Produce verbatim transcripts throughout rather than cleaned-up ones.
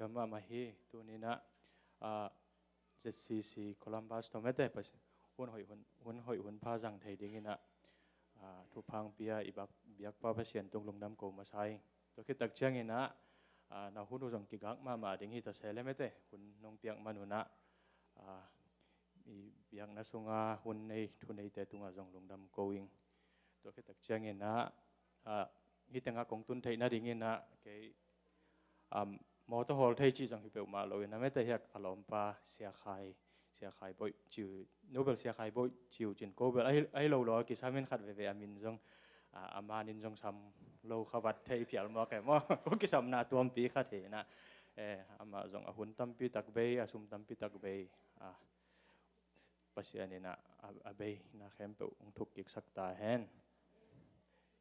Dam mahmah hi. Tuni-in ah, ah, Z C C Columbus tawh mete pas-, hun hoih hun, hun hoih hun pha zang thei dingin ah, ah, thupha hong pia i bak, biakpa Pasian tung lungdam ko masa ing. Tua khit tak ciangin ah, ah, na hun uh zong kigak mahmah ding hi ta se leh mete, hun nong piak man un ah, ah, i biakna sunga hun nei, thuneite tungah zong lungdam ko ing. Tua khit tak ciangin ah, ah, hih tengah kong tun theih nadingin ah, kei, um, mawtaw hawl thei cih zong hi peuhmah lo in ah mete, hiah ka lawmpa Sia Khai, Sia Khai Boih ci uh, nu bel Sia Khai Boih ci uh cin ko bel ahi, ahi lo lo a kisam in khat veve a min zong, ah, a man in zong sam lo kha vat thei phial mawk e maw. Ko kisamna tuampi khat hi in ah, eh, amah zong a hun tampi tak bei, a sum tampi tak bei, ah, Pasian in ah, a, a beina khempeuh hong thuk kiksak ta hen.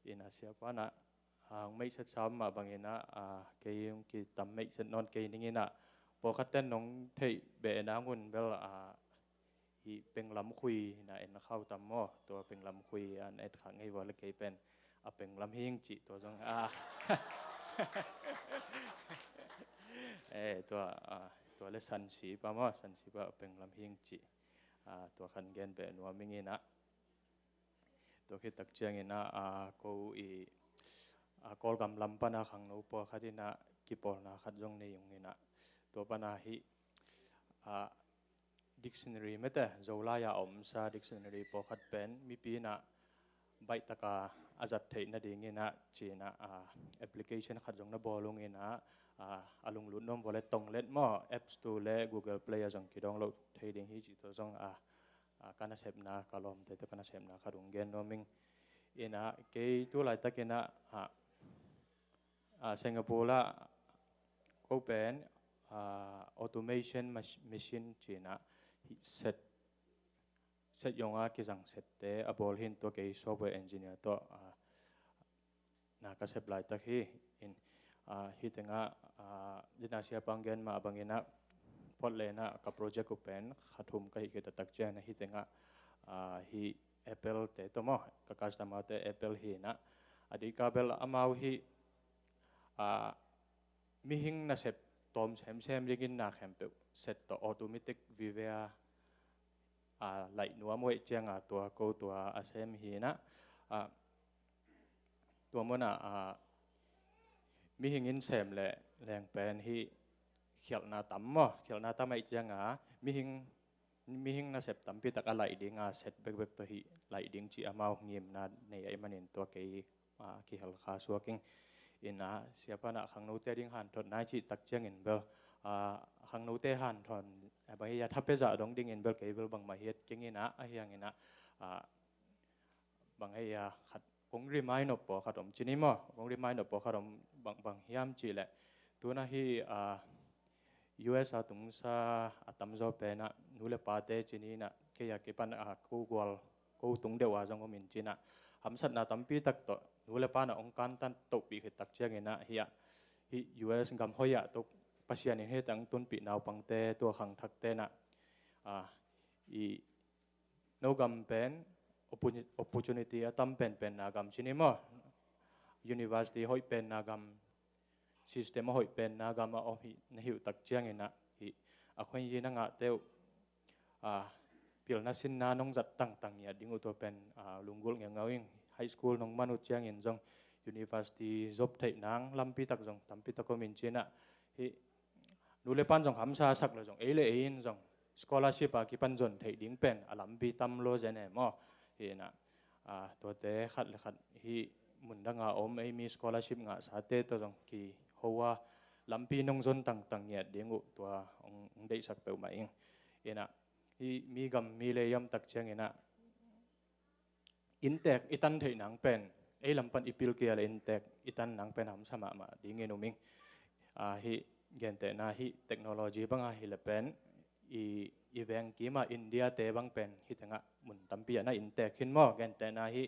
In ah siapa in ah, ah, hong meihset sam mah bangin ah, ah, kei hong kitam meihset nawn kei ning in ah, pawlkhat ten nong theih beh nang un bel, ah, hih Penglam Khui in ah en khau tam maw, tua Penglam Khui an et khak ngei vua leh kei pen a Penglam Hing cih tua zong, ah. Eh, tua, ah, tua leh Sansipa maw, Sansipa a Penglam Hing cih. Ah, tua khat gen beh nuam ing in ah. Tua khit tak ciangin ah, ah, ko i, ah, Kawlgam lam pan a khangno pawlkhat in ah kipawlna khat zong nei ung in ah. Tua pan a hih, ah, dictionary mete, Zolai a omsa dictionary pawlkhat pen mipi in ah baih taka a zat theih nadingin ah ci-in ah, ah, application khat zong na bawl ung in ah, ah, a lunglut nuam vua leh Tonglet maw, App Store leh Google Play ah zong kidownload thei ding hi cih tua zong, ah, ah, ka nasepna, ka lawmte tawh ka nasepna khat hong gen nuam ing. In ah kei tu laitakin ah, ah, ah, Singapore ah ko pen, ah, automation mach-, machine ci-in ah hih set, set zong a kizang sette a bawl hi in, tua kei software engineer tawh, ah, na ka sep laitak hi. In, ah, hih tengah, ah, dina siapa hong gen mah bangin ah Portland ah ka project uh pen kha thum ka hih khit a tak ciangin ah hih tengah, ah, hih Apple te tawh maw, ka customer te Apple hi in ah, a dika bel amau hih, ah, mihing nasep tawm semsem dingin na khempeuh set tawh automatic vive a, ah, laih nuam uh ahih ciangin tua ko tua a sem hi in ah, ah, tua mun ah, ah, mihing in sem leh leng pen hih khialhna tam maw, khialhna tam ahih ciangin mihing, mihing nasep tampi tak a laih ding a set bekbek tawh hih laih ding cih amau ngimna nei ahih manin tua kei, ah, kihel kha suak ing. In ah siapa in ah khangnote ding hanthotna i cih tak ciangin bel, ah, khangnote hanthotna, ah, bang hiam a tha pia zah dong dingin bel kei bel bangmah hiat keng in ah, ahi hangin ah, ah, bang hiam a khat kong remind nop pawlkhat om ci ni maw, kong remind nop pawlkhat om, bang, bang hiam cih leh, tu-in ah hih, ah, U S a tungsa a tamzaw pen ah nu leh pate ci ni in ah kei a kipan, ah, ko gual, ko tung deuh a zong om in ci in ah hamsatna tampi tak tawh nu leh pa in ah hong kantan tohpih khit tak ciangin ah hih, ah, hih U S gam hoih ah tawh Pasian in hih teng tunpih naupangte, tua khangthakte in ah, ah, i no gam pen opportu-, opportunity a tam penpenna gam ci ni maw, university hoih penna gam, system a hoih penna gam a om hi na hi uh tak ciangin ah hih a khuayin a ngahte uh, ah, pilna sinna nong zat tangtang ngiat ding uh tua pen, ah, lunggulh ngeungeu ing. High school nong man uh ciangin zong university zop theih nang lampi tak zong tampi tak om in ci in ah hih nu leh pa in zong hamsa sak leh zong ei leh ei in zong scholarship a kipan zon theih ding pen a lampi tam lo zen e maw. Hi in ah, ah, tuate khat leh khat hih mundang a om ei mi scholarship ngahsate tawh zong kiho a lampi nong zon tangtang ngiat ding uh tua hong, hong deihsak peuhmah ing. In ah hih mi gam mi lei a om tak ciangin ah inntek i tan theih nang pen, ei lam pan i pil kei a leh inntek i tan nang pen hamsa mahmah dingin um ing. Ah, hih gentehna hih technology bang a hi leh pen i, i veng kim a India te bang pen hih tengah mun tampi ah na inntek hi in maw, gentehna hih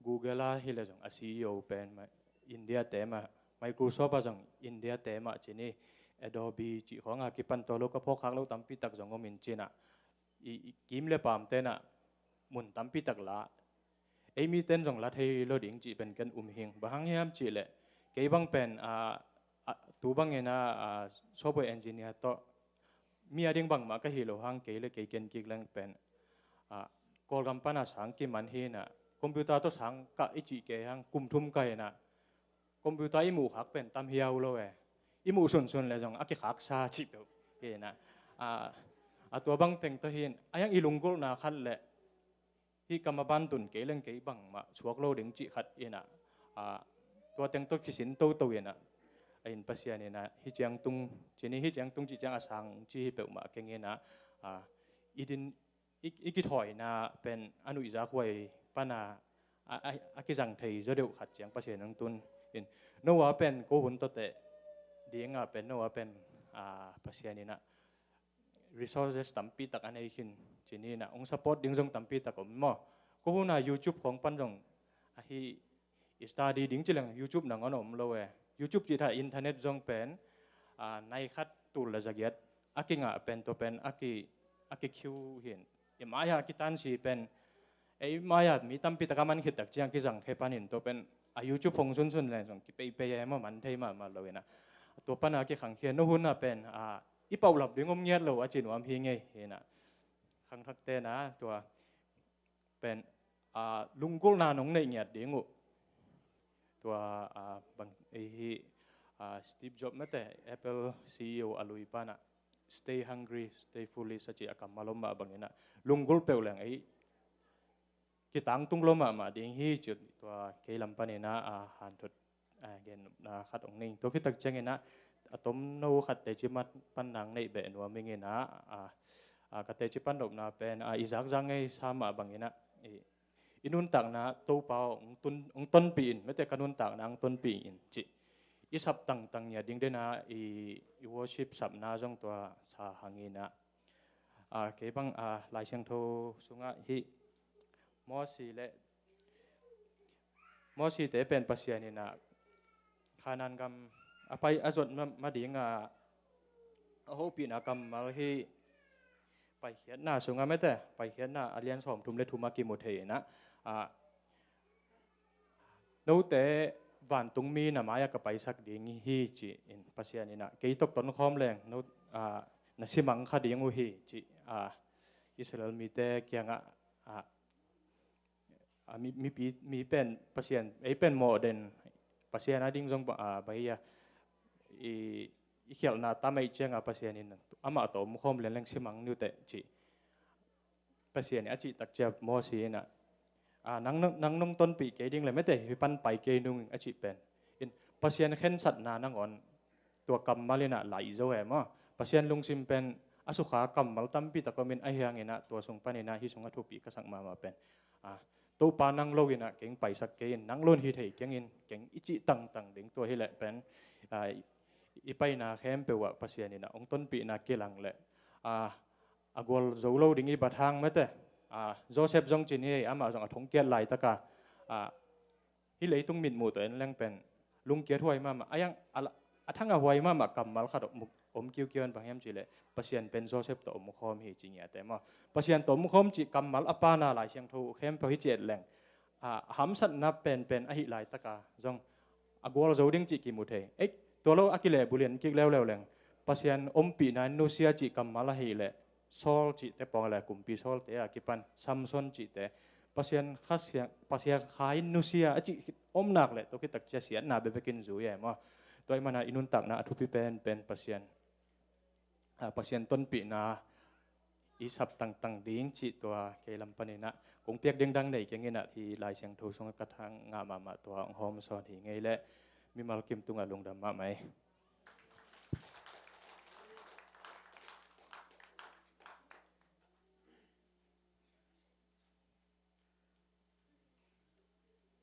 Google a hi leh zong a C E O pen mah India te mah, Microsoft a zong India te mah ci ni, Adobe cih khawng a kipan tua lo ka phawk khak lo tampi tak zong om in ci in ah i, i kim leh paamte in ah mun tampi tak la, ei mite in zong la thei lo ding cih pen ken um hi ing. Bang hang hiam cih leh kei bang pen, ah, A, tu bangin a, a, software engineer tawh mi a ding bangmah ka hi lo hang kei le kei ken kik leng pen, a, Kawlgam pana sang kiman hi in a, computer tawh sang kah i cih kei hang kum thum ka hi in a, computer i muh khak pen tam hiau lo e. I muh sunsun le zong a kikhaksa cih peuh hi in a, a, a tua bang teng tawh hi in a, a yang i lunggulhna khat le hih kam a ban tun kei leng kei bangmah suak lo ding cih khat in a, a, tua teng tawh kisin toto in a, a in Pasian in a hih ciang tung, cini hih ciang tung cih ciang a sang ci hi peuhmah keng in a, a, i din, i, i kithawina pen a nuihzak huai pana a, a, a kizang thei zaw deuh khat ciang Pasian hong tun in, Noah pen ko hun tawh teh ding a pen Noah pen, a, Pasian in a resources tampi tak a nei khin, cini in a hong support ding zong tampi tak om maw. Ko hun a YouTube khawng pan zong ahi, i study ding ci leng YouTube nangawn om lo e. YouTube cih tha internet zong pen, a, nai khat tul le zagiat a kingah pen tua pen a ki, a kikhiu hi in. I mai-ah a kitansi pen, ei mai-ah mi tampi tak a man khit tak ciang kizang khe pan in tua pen a YouTube hong sunsun leng zong kipeipei e maw, man thei mahmah lo in a. Tua pan a kikhang hi a, no hun a pen, a, i paulap ding om ngiat lo a ci nuam hi ngei hi in a. Khangthakte na tua pen, a, lunggulhna nong neih ngiat ding uh. Tua, a, bang, ei hi, a, Steve Jobs mate, Apple C E O a lui pana, "Stay hungry, stay foolish," a ci a kammal om mah bangin a, lunggulh peuh leng ei kitangtung lo mahmah ding hi ci tua kei lam panin a, a, hanthot, a, gen nopna khat hong nei. Tua khit tak ciangin a, a tomno khat teci pan nang neih beh nuam ing in a, a, a, ka teci pan nopna pen, a, i zakzak ngei sa mah bangin a, i, i nuntakna Topa hong tun, hong tonpih in, mete ka nuntakna hong tonpih in ci. I sap tangtang ngiat ding den a, i, i worship sapna zong tua sa hang in a. A, kei bang, a, Lai Siangtho sungah hih Mosi le, Mosite pen Pasian in a Kanaan gam a pai a zot ma, ma ding a, a hopihna kammal hih Paikhiatna sungah mete, Paikhiatna a lian sawmthum le thum a kimu thei in a, a, note vantungmi na mai-ah ka paisak ding hi ci in Pasian in a, kei tawh tonkhawm leng no, a, na simang kha ding uh hi ci, a, Israel mite kiangah, a, a, mi, mipi, mi pen Pasian, ei pen mawh den, Pasian a ding zong ba, a, bai a, i, i khialhna tam ei ciangah Pasian in amah tawh omkhawm lian leng simang niuteh ci. Pasian in a cih tak ciang Mosi in a, a, nang, nang, nang nong tonpih kei ding le mete hih pan pai kei nung a cih pen in Pasian khensatna nangawn tua kammal in a lai zo e maw. Pasian lungsim pen a sukha kammal tampi tak om in a hiang in a tua sung pan in a hih sung a thupi ka sak mahmah pen, a, Topa nang lo in a keng paisak kei in, nang lo in hi thei keng in, keng i cih tangtang ding tua hi leh pen, a, i, i paina khempeuh ah Pasian in a hong tonpihna kilang leh, a, a gual zo lo ding i bat hang mete. A, Joseph zong cin hi, amah zong a thongkiat laitak a, a, hih leitung mitmuh tawh en leng pen lungkiat huai mahmah. A yang a la, a thang a huai mahmah kammal khat om, om kiukiu in bang hiam cih leh Pasian pen Joseph tawh omkhawm hi ci ngiat e maw. Pasian tawh omkhawm cih kammal a pana Lai Siangtho khempeuh hi ci et leng, a, a hamsatna penpen ahih laitak a zong a gual zo ding cih kimu thei. Ei, tua lo a kilehbulh in kik leuleu leng Pasian ompihna in nusia cih kammal ahih leh Saul cihte pawng le kumpi Saulte a kipan Samson cihte Pasian kha sia, Pasian kha in nusia a cih om nak leh tua khit tak ciang siatna bekbek in zui e maw. Tua ahih manin i nuntakna a thupi penpen Pasian, a, Pasian tonpihna i sap tangtang ding cih tua kei lam pan in a kong piak ding dang nei keng in a, hih Lai Siangtho sungah ka thang ngah mahmah tua hong hawm sawn hi ngei leh mimal kim tungah lungdam mahmah hi.